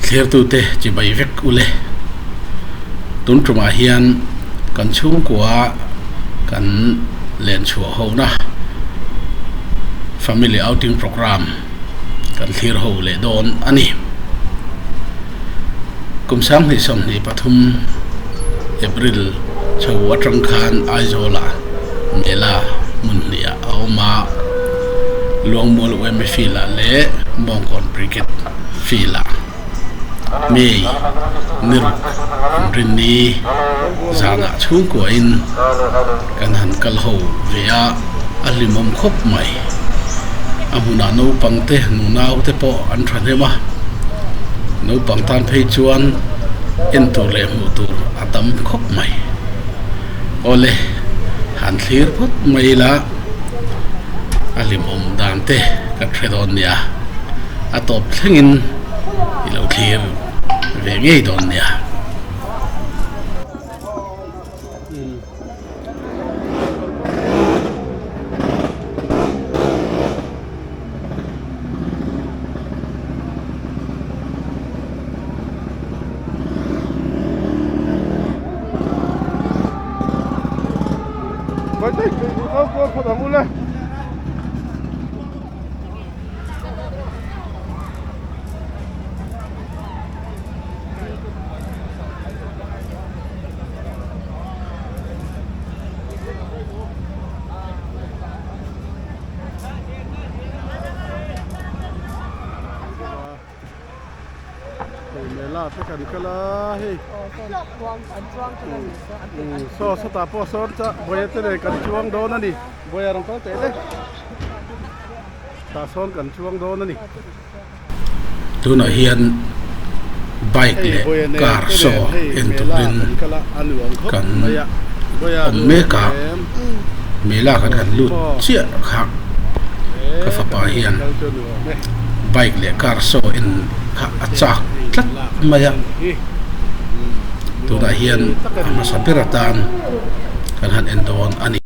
Thlertute chibai vek ule. Tun tumah hian kan chhungkua kan len chhuah hona Family Outing Programme kan thlir ho leh dawn a ni. Kum 2023 April chho atang khan Aizawlah Mela hmun hnih ah a awm a, Luangmual UMA Field ah leh Mawngkawn Brigade Field ah May ni ruk inrinni zanah chhungkuain kan han kal ho ve a, a hlimawm khawp mai. A hmunah naupang te nunau te pawh an thahnem a, naupang tan phei chuan en tur leh hmuh tur a tam khawp mai. Awle, han thlir phawt mai ila a hlimawm dan te kan hre dawn nia, a tawp thlengin i lo thlir ve ngei dawn nia. Mela te kan kal a hei saw sawtah pawh sawn chuan buaia te nen kan chuang dawn a ni buaia rawn kal teh le tah sawn kan chuang dawn a ni. Tunah hian bike leh car saw en turin kan awm mek a, mela kan han lut chiah kha ka fapa hian bike leh car saw en kha a chak tlat mai a, tunah hian a hmasa ber atan kan han en dawn a ni.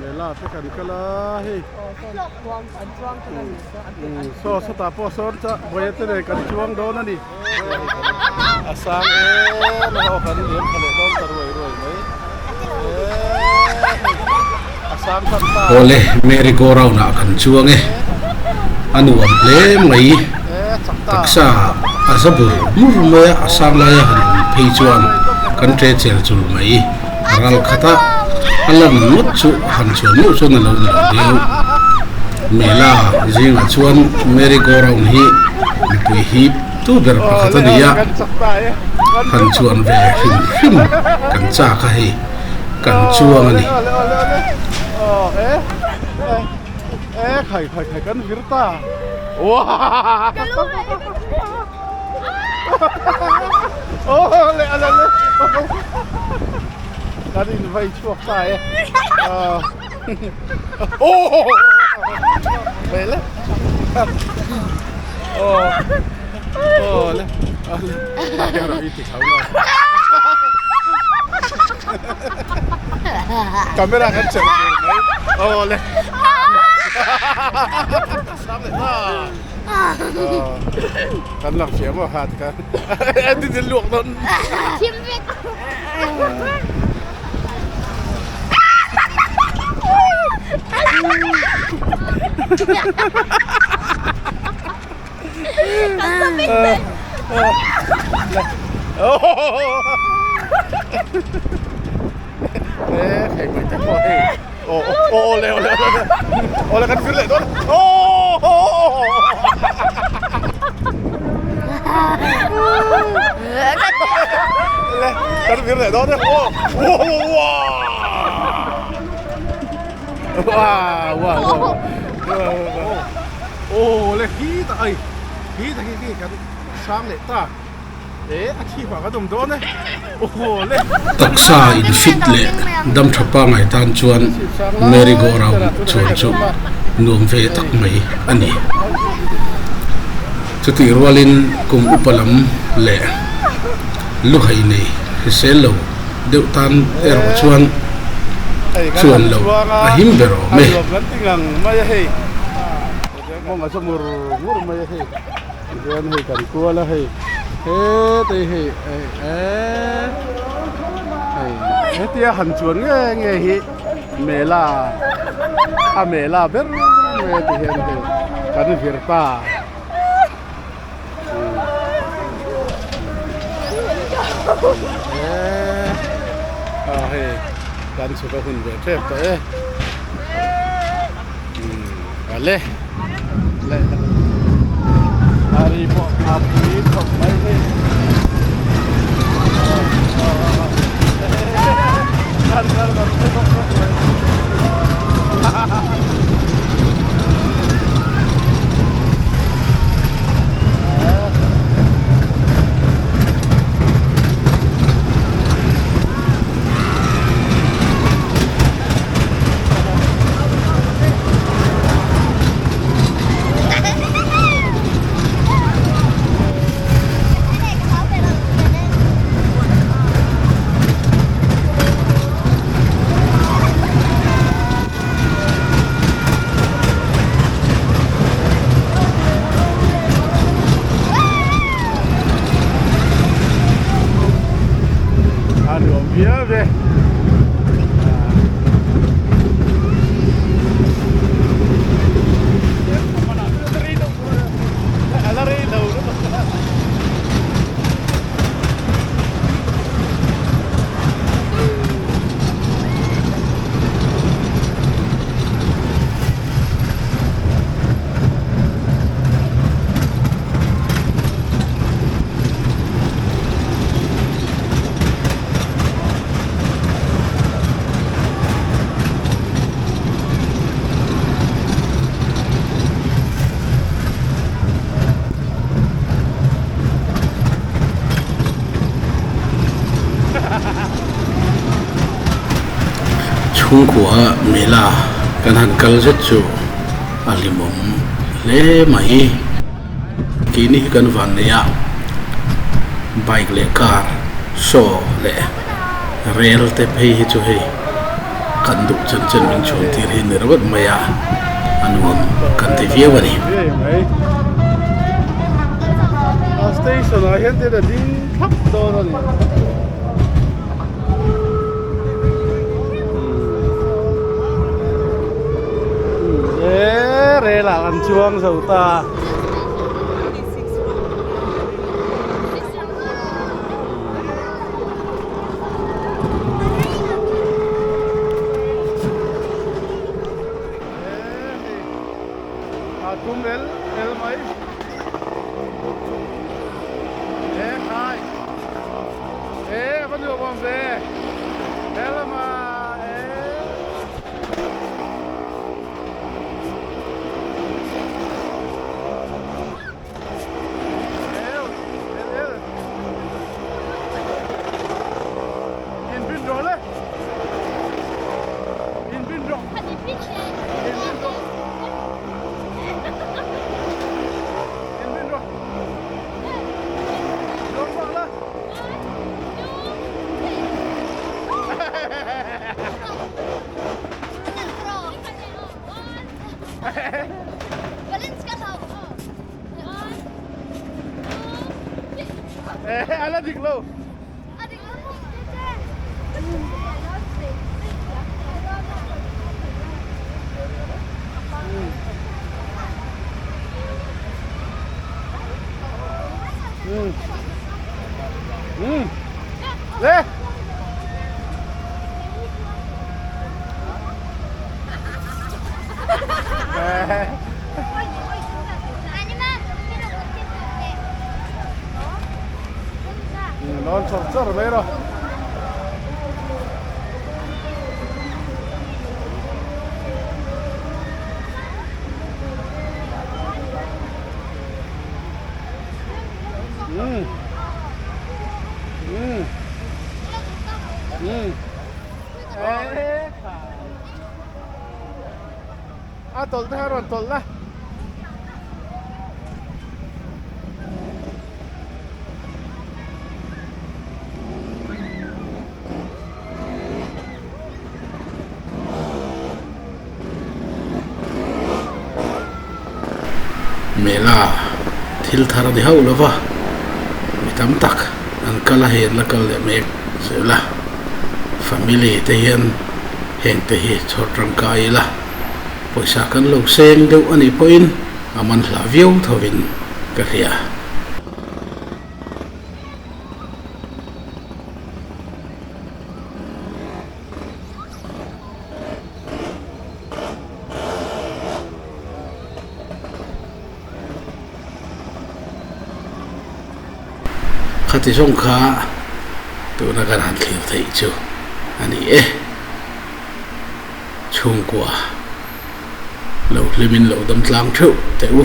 Mela te kan kal a hei saw sawtah pawh sawn chuan buaia te nen kan chuang dawn a ni a sang em a aw kan liam tha leh dawn ta ruai ruai mai a sang tan ta. Awle merry go round ah kan chuang e a nuam hle mai taksa a za bur bur mai a a sang laia han awm phei chuan kan ṭe chel chul mai. Ral khata a lan ngawt chu han chuan meuh chuan a lo ni lo deuh. Mela zingah chuan merry go round hi mipui hip tu ber pakhat a ni a, han chuan ve hrim hrim kan chak a hei kan chuang a ni. Kan in vai chhuak ta e aw le aw le camera kan chelh tur mai aw le. Kan lang fiah maw kha tikhan an in luak nawn. Thim vek. Eh, thei mai te pawh hei. Aw le aw le aw le kan fir leh dawn aw le kan fir leh dawn aw wow wow wow aw le khi tak ai khi tak khi kan sang leh ta. Taksa in fit leh dam tha pangai tan chuan merry go round chuan chu nuam ve tak mai a ni. Chutih rualin kum upa lam leh luhai nei hrisel lo deuh tan erawh chuan chuan loh a him ber awm e. Tichuan hei kan kual a hei heta hi hei eee hei hetia han chuan nge nge hi mela a mela ber mai a ti hian hei kan vir ta eee a hei kan chhuk a hun ve tep tawh e ale. A nuam viau ve. Chhungkua mela kan han kal zet chu a hlimawm hle mai. Keini hi kan van nei a, bike leh car show leh rel te phei hi chu hei Kan duh chen chen min chhuan tir hi ni ringawt mai a, a nuam kan ti viau a ni. A station ah hian thil a ding thlap dawn a ni. E rel ah kan chuang zo ta. A tum el el mai e khai e a va nuam awm ve he lama e A la dik lo. Le. Lawn chawr chawr mai rawh. Mm. Mm. Mm. A tawlh te kha rawn tawlh la. Mela thil thar a ni hauh lo va, mi tam tak an kal a hei an la kal leh mek zel a, family te hian heng te hi chhawr tangkai ila pawisa kan lo seng deuh a nih pawhin a man hlah viau thovin ka hria. Khati zawng kha tuna kan han thlir theih chu a ni e. Chhungkua lo hlimin lo dam tlang theuh teh u.